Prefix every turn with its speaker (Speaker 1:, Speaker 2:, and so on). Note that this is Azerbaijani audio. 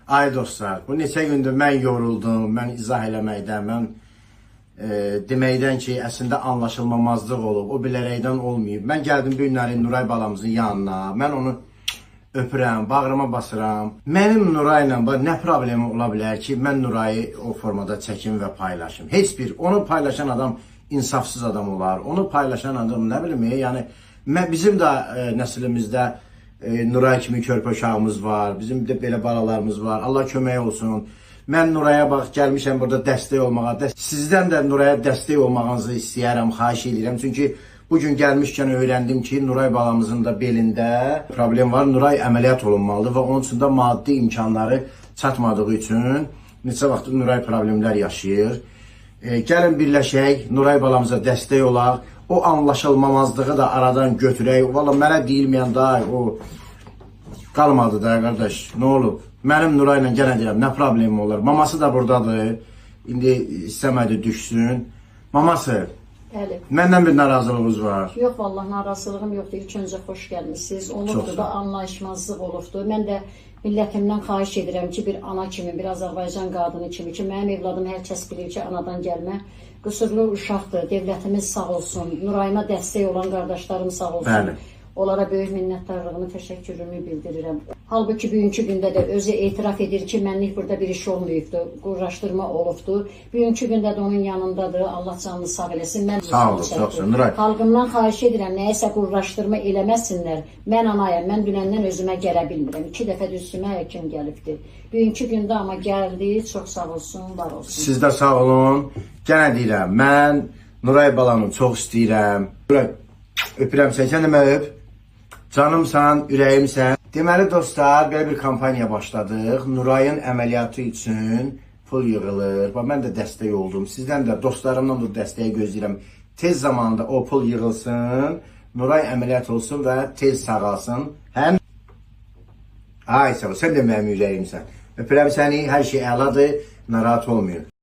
Speaker 1: Ay dostlar, bu neçə gündür mən yoruldum, mən izah eləməkdən, mən deməkdən ki, əslində anlaşılmamazlıq olub, o bilərəkdən olmayıb. Mən gəldim bu günləri Nuray balamızın yanına, mən onu öpürəm, bağrıma basıram. Mənim Nurayla bax nə problemi ola bilər ki, mən Nurayı o formada çəkim və paylaşım. Heç bir onu paylaşan adam insafsız adam olar. Onu paylaşan adam nə bilim, yəni mən bizim də nəslimizdə Nuray kimi körpə uşağımız var. Bizim də belə balalarımız var. Allah kömək olsun. Mən Nuraya bax gəlmişəm burada dəstək olmağa. Sizdən də Nuraya dəstək olmağınızı istəyərəm, xahiş edirəm. Çünki bu gün gəlmişkən öyrəndim ki, Nuray balamızın da belində problem var. Nuray əməliyyat olunmalıdır və onun üçün də maddi imkanları çatmadığı üçün neçə vaxtdır Nuray problemlər yaşayır. Gəlin birləşək, Nuray balamıza dəstək olaq. O anlaşılmamazlığı da aradan götürək. Valla mənə deyilməyən da o qalmadı da qardaş. Nə olub? Mənim Nurayla yenə deyirəm, nə problemim olar? Maması da burdadır. İndi istəmədi düşsün. Maması,
Speaker 2: Bəli.
Speaker 1: məndən bir narazılığınız var.
Speaker 2: Yox, vallah narazılığım yoxdur. İlk öncə xoş gəlmisiniz. Olubdu da anlayışmazlıq olubdu. Mən də millətimdən xahiş edirəm ki, bir ana kimi, bir Azərbaycan qadını kimi ki, mənim evladım hər kəs bilir ki, anadan gəlmə qüsurlu uşaqdır. Dövlətimiz sağ olsun. Nurayıma dəstək olan qardaşlarım sağ olsun.
Speaker 1: Bəli.
Speaker 2: Onlara böyük minnətdarlığımı, təşəkkürümü bildirirəm. Halbuki bugünkü gündə də özü etiraf edir ki, mənlik burada bir iş olmayıbdı, quraşdırma olubdu. Bugünkü gündə də onun yanındadır. Allah canını sağ eləsin. Mən
Speaker 1: Sağ olun, çox sağ olun. Nuray.
Speaker 2: Xalqımdan xahiş edirəm, nəyisə qurlaşdırma eləməsinlər. Mən anayam, mən dünəndən özümə gələ bilmirəm. 2 dəfə də üstümə həkim gəlibdi. Bugünkü gündə amma gəldi, çox sağ olsun, var olsun.
Speaker 1: Siz də sağ olun. Yenə deyirəm, mən Nuray balanı çox istəyirəm. Nuray, öpürəm səni. Sən də məni öp. Canımsan, ürəyimsən. Deməli dostlar, belə bir kampaniya başladıq. Nurayın əməliyyatı üçün pul yığılır. Bax mən də dəstək oldum. Sizdən də, dostlarımdan da dəstəyi gözləyirəm. Tez zamanda o pul yığılsın, Nuray əməliyyat olsun və tez sağalsın. Həm Ay sağ ol, sən də mənim ürəyimsən. Öpürəm səni, hər şey əladır, narahat olmayın.